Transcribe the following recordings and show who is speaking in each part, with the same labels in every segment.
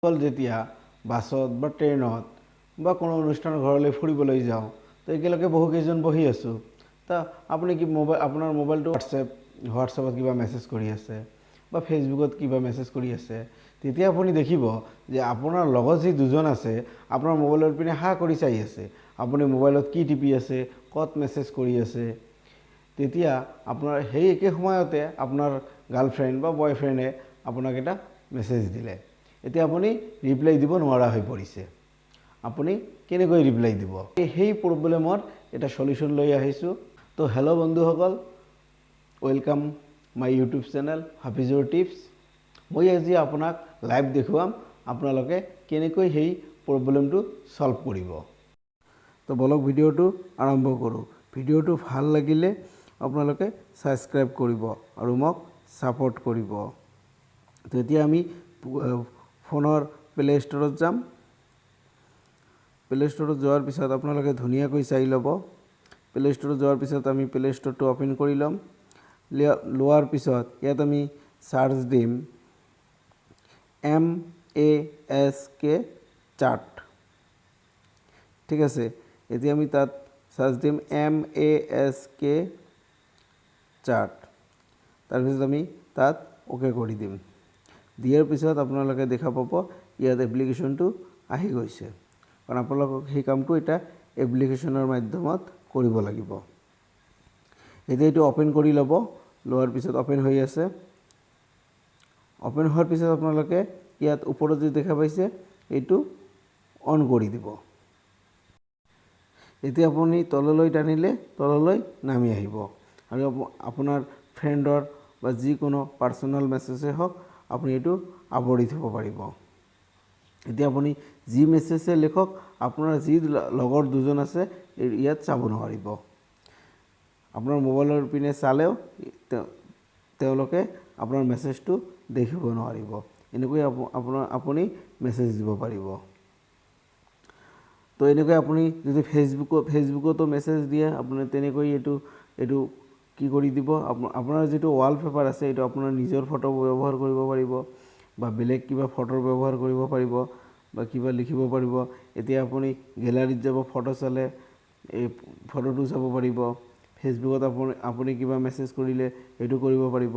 Speaker 1: যেতিয়া বাছত বা ট্ৰেইনত বা কোনো অনুষ্ঠানৰ ঘৰলৈ ফুৰিবলৈ যাওঁ, তো একেলগে বহুকেইজন বহি আছোঁ। তা আপুনি কি মোবাইল, আপোনাৰ মোবাইলটো হোৱাটছএপত কিবা মেছেজ কৰি আছে বা ফেচবুকত কিবা মেছেজ কৰি আছে, তেতিয়া আপুনি দেখিব যে আপোনাৰ লগত যি দুজন আছে, আপোনাৰ মোবাইলৰ পিনে হা কৰি চাই আছে, আপুনি মোবাইলত কি টিপি আছে, ক'ত মেছেজ কৰি আছে। তেতিয়া আপোনাৰ সেই একে সময়তে আপোনাৰ গাৰ্লফ্ৰেণ্ড বা বয়ফ্ৰেণ্ডে আপোনাক এটা মেছেজ দিলে, এতিয়া আপুনি ৰিপ্লাই দিব নোৱাৰা হৈ পৰিছে। আপুনি কেনেকৈ ৰিপ্লাই দিব? সেই প্ৰব্লেমৰ এটা চলিউশ্যন লৈ আহিছোঁ। তো হেল্ল' বন্ধুসকল, welcome my YouTube channel Hafizur tips. মই আজি আপোনাক লাইভ দেখুৱাম আপোনালোকে কেনেকৈ সেই প্ৰব্লেমটো ছল্ভ কৰিব। তো বলক, ভিডিঅ'টো আৰম্ভ কৰোঁ। ভিডিঅ'টো ভাল লাগিলে আপোনালোকে ছাবস্ক্ৰাইব কৰিব আৰু মোক ছাপোৰ্ট কৰিব। তো এতিয়া আমি ফোনৰ প্লে ষ্ট'ৰত যাম। প্লে ষ্ট'ৰত যোৱাৰ পিছত আপোনালোকে ধুনীয়াকৈ চাই ল'ব। প্লে ষ্ট'ৰত যোৱাৰ পিছত আমি প্লে ষ্ট'ৰটো অ'পেন কৰি ল'ম। লোৱাৰ পিছত ইয়াত আমি চাৰ্চ দিম MASK shirt. ঠিক আছে, এতিয়া আমি তাত চাৰ্চ দিম MASK shirt. তাৰপিছত আমি তাত অ'কে কৰি দিম। দিয়াৰ পিছত আপোনালোকে দেখা পাব ইয়াত এপ্লিকেশ্যনটো আহি গৈছে, কাৰণ আপোনালোকক সেই কামটো এটা এপ্লিকেশ্যনৰ মাধ্যমত কৰিব লাগিব। এতিয়া এইটো অ'পেন কৰি ল'ব। লোৱাৰ পিছত অ'পেন হৈ আছে। অ'পেন হোৱাৰ পিছত আপোনালোকে ইয়াত ওপৰত যি দেখা পাইছে, এইটো অন কৰি দিব। এতিয়া আপুনি তললৈ টানিলে তললৈ নামি আহিব আৰু আপোনাৰ ফ্ৰেণ্ডৰ বা যিকোনো পাৰ্চনেল মেছেজেই হওক, আপুনি এইটো আৱৰি থ'ব পাৰিব। এতিয়া আপুনি যি মেছেজে লিখক, আপোনাৰ যি লগৰ দুজন আছে, ইয়াত চাব নোৱাৰিব। আপোনাৰ মোবাইলৰ পিনে চালেও তেওঁলোকে আপোনাৰ মেছেজটো দেখিব নোৱাৰিব। এনেকৈ আপুনি মেছেজ দিব পাৰিব। তো এনেকৈ আপুনি যদি ফেচবুকতো মেছেজ দিয়ে, আপুনি তেনেকৈ এইটো কি কৰি দিব। আপোনাৰ যিটো ৱালপেপাৰ আছে, এইটো আপোনাৰ নিজৰ ফটো ব্যৱহাৰ কৰিব পাৰিব বা বেলেগ কিবা ফটোৰ ব্যৱহাৰ কৰিব পাৰিব বা কিবা লিখিব পাৰিব। এতিয়া আপুনি গেলাৰীত যাব, ফটো চালে এই ফটোটো চাব পাৰিব। ফেচবুকত আপুনি কিবা মেছেজ কৰিলে সেইটো কৰিব পাৰিব।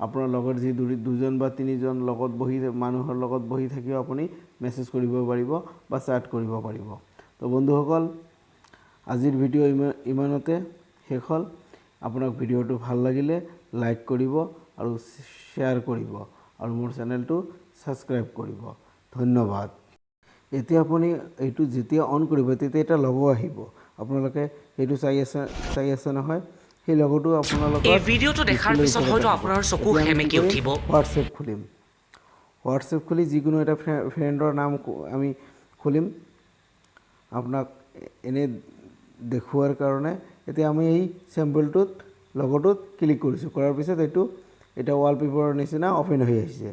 Speaker 1: আপোনাৰ লগত যি দুজন বা তিনিজন লগত বহি, মানুহৰ লগত বহি থাকিও আপুনি মেছেজ কৰিব পাৰিব বা চেট কৰিব পাৰিব। তো বন্ধুসকল, আজিৰ ভিডিঅ' ইমানতে শেষ হ'ল। আপোনাক ভিডিঅ'টো ভাল লাগিলে লাইক কৰিব আৰু শ্বেয়াৰ কৰিব আৰু মোৰ চেনেলটো ছাবস্ক্ৰাইব কৰিব। ধন্যবাদ। এতিয়া আপুনি এইটো যেতিয়া অন কৰিব, তেতিয়া এটা লগো আহিব। আপোনালোকে সেইটো চাই আছে নহয়? সেই লগোটো আপোনালোকৰ
Speaker 2: এই ভিডিঅ'টো দেখাৰ
Speaker 1: ডিছপ্লেৰ
Speaker 2: পিছত
Speaker 1: ওপৰত
Speaker 2: হয়তো
Speaker 1: আহিব।
Speaker 2: আপোনাৰ চকু
Speaker 1: এতিয়া আমি কি
Speaker 2: সেমেকি
Speaker 1: কৰিম?
Speaker 2: উঠিব।
Speaker 1: হোৱাটছএপ খুলিম। হোৱাটছএপ খুলি যিকোনো এটা ফ্ৰেণ্ডৰ নাম আমি খুলিম আপোনাক এনেই দেখুওৱাৰ কাৰণে। এতিয়া আমি এই চিম্বলটোত, লগটোত ক্লিক কৰিছোঁ। কৰাৰ পিছত এইটো এতিয়া ৱালপেপাৰৰ নিচিনা অ'পেন হৈ আহিছে।